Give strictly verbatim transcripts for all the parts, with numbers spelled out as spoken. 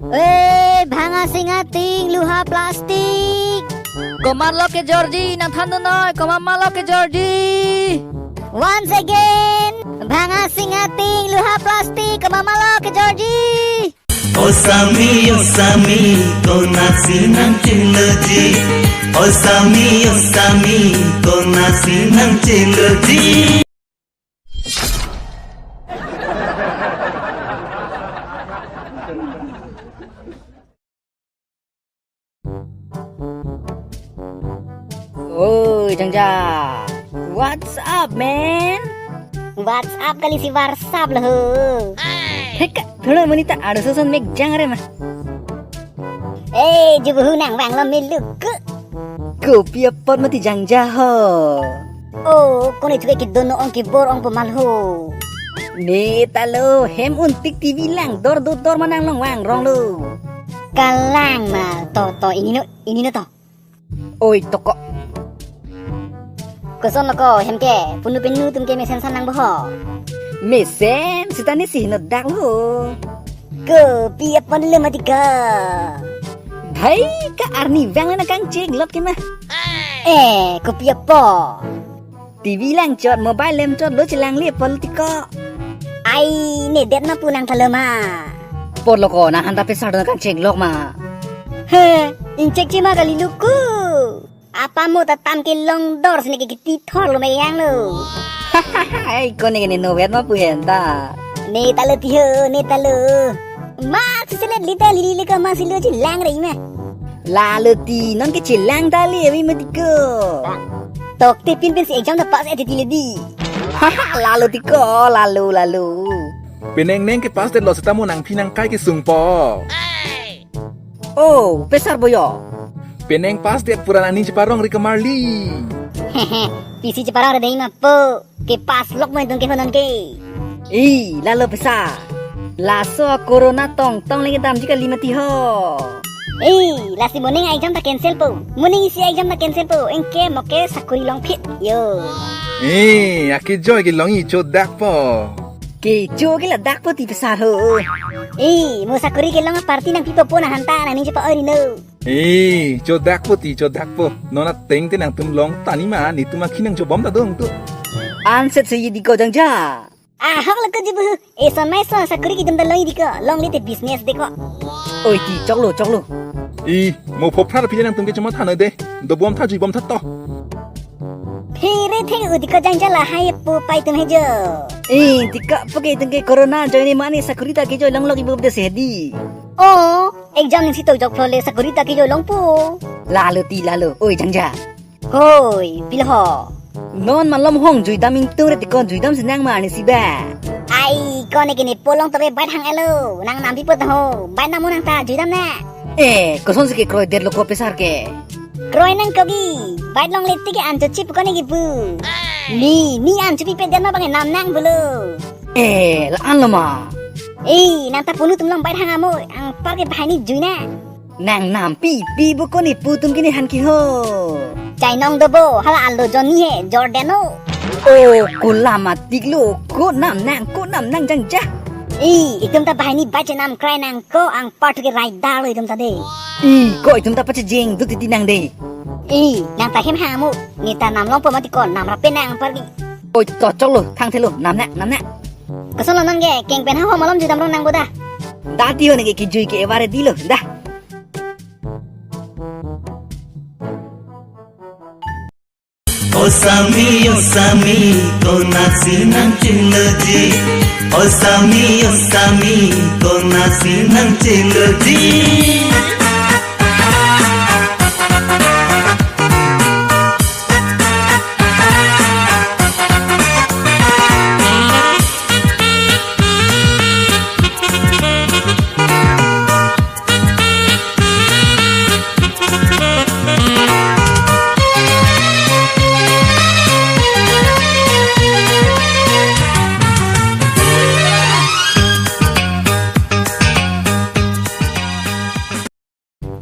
Eh, bhanga singa ting luha plastic. Komat lo kejorji, nangthan dun noi, komat ma lo kejorji. Once again, bhanga singa ting luha plastic, komat ma lo kejorji. O Sami, o Sami, konatsi nangcheloji. O Sami, o Sami, konatsi nangcheloji. Oi, Jangja. What's up, man? What's up kali si WhatsApp lo ho. Heka, thura monit ta arloso ason mek jang re ma. Eh, jubuhu nangvanglo meluku. Kopi apot mati Jangja ho. Oh, kone thuke kedo no ong kebor ong po mal ho. Ne ta lo, hem untik T V langdor dodor ma nanglong vangrong lo. Kalang ma, to, to, ini no, ini no to. Oi, toko. Koson lo ko, hem ke, punu penu atum ke mesen san nang bo ho. Mesen, sitani si hino dak lo. Kopi apot lo mati ka. Dhai ka arnivang le nangkangchek lot ke ma. Eh, kopi apot. T V langchot, mobile lemchot, lo chelang le pol tiko. Ai, ne det ma pu nang thalo ma. Pol lo ko, nanghan ta pesar do nangkangchek lok ma. He, ingchek che ma kali luku. Apa mo ta tam kelongdor sini ke kiti thor lo me yang lo. Ai, kone ke ne novet ma pu hen ta. Ne ta lo ti ho, ne ta lo. Ma, si selet li ta li li le ka ma si lo chelang re ma. Lalo ti, non ke chelang ta le, avi mati ko. Tok te pin pin si exam ta pass e ti ti le di. Lalo ti ko, lalo, lalo. Peneng neng ke pass det lo seta mo nangphi nangkai kesung po. Oh, pesar boyo. Peneng pass det pura nangning cheparong ri kamarli. Pisi cheparong re dei ma po. Ke pass lok mo itum ke honon ke. Ih, lalo pesar. Laso corona tong tong lagi damji kali mati ho. Ih, lasi moning exam ta cancel po. Moning isi exam ta cancel po. Engke moke sakuri longphit. Yo. Eh, ake joy ke longji chodak po. Kecho ke ladak po ti pesar ho. Eh, mo sakuri kelong party nangpi po po nanghan ta nangning chepa-oi ri no. Eh, chodak po ti, chodak po. Non ateng te nangtum long tani ma, netum akhi nangchobom ta dong tu. Anset se yidi ko Jangja. Ahok lo ko jubuhu. Eh, son mai son sakuri kedun ta long yidi ko. Longle te business de ko. Oi ti, choklo, choklo. Eh, mo phopha phi nangtum ke choma thana de. Dobom tha juibom tha to. Phere theng udi ko Jangja lahai po pai tum hejo. Eh, ti ka po ke tum ke corona joine mane sakuri ta kejoi longlok ibu de se di. Oh, exam ning si to jok phlole sakuri ta kejoi longpo. Lalo ti lalo, oi Jangja. Hoi, pilo ho. Non malom hong juidam ingtung re ti ko juidam si nang mane si ba. Ai, kone ke ne polong to be bait hang elo. Nang nampi po ta ho. Bait namu nang ta juidam na. Eh, koson si ke kroi det lo ko pesar ke. Kroi nang kogi, bait longle ti ke an chochip kone ke bu. Ni, ni an chopi pe den ma bang nam nang bulu. Eh, la-an lo ma. Eh, nang ta punu tum long bait hang amo, anpar ke bahani jui na. Nang nampi pi bu kone pu tum kini han ki ho. Chai nong do bo, hala alo Johnny he, Jordan o. Oh, kulam atik lo, ko nam nang, ko nam nang Jangja. Eh, itum ta bahani bait chenam krai nang ko ang Pathu ke raidar lo itum ta de. I, ko itum ta pachejeng dut titi nang de. I, nang ta hem ha mo. Ne ta nam longpo mati ko, nam rape nang pargi. Oi, to choklo, thang thelo, nam na, nam na. Koson lo non ke, keng pen ha ho malom judam rong nang boda. Dati ho ne ke kijui ke evare dilo, da. O Sami, o Sami, konatsi nangcheloji. O Sami, o Sami, konatsi nangcheloji.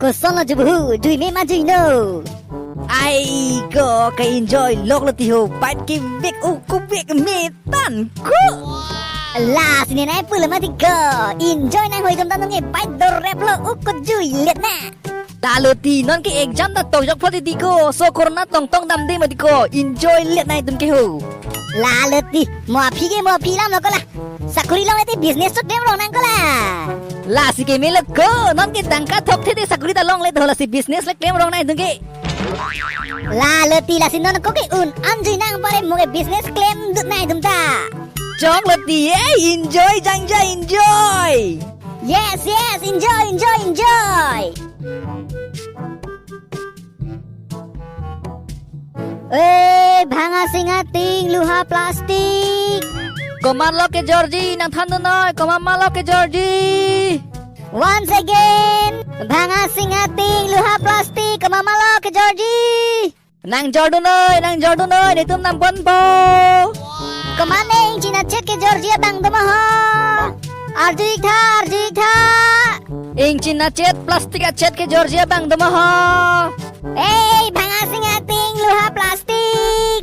Koson lo jubuhu, jui me ma jui no. Ai ko ka enjoy lok lo ti ho, bait ke bek o ko bek me tan ko. Lasi ne nai pulo mati ko. Enjoy nang hoi jom ta nonke bai dorreplo, ukut juilet na. Lalo ti nonke exam ta tokjok pho titi ko. So corona tongtong damde mati ko. Enjoy let nai itum ke ho. Lalo ti mo aphi ke mo aphi lam lo ko la. Sakuri longle te business to klem rong nang ko la. Lasi ke melo ko, nonke tangka thokthedet sakuri ta longle do, lasi business le klem rong nai itum ke. Lalo ti lasi non ko ke un-an jui nang pare, mo ke business klemdun nai itum ta. Choklo ti, eh, enjoy jangja, enjoy. Yes, yes, enjoy, enjoy, enjoy. Eh, bhanga singa ting luha plastic. Komat lo ke Georgie, nangthandun noi, komat ma lo ke Georgie. Once again, bhanga singa ting luha plastic, komat ma lo ke Georgie. Nangjordun noi, nangjordun noi, netum nangponpo. Komat ne ingchin achet ke Georgie abang do ma ho. Arju ik tha, arju ik tha. Ingchin achet, plastic achet ke Georgie abang do ma ho. Ei, bhanga singa ting luha plastic.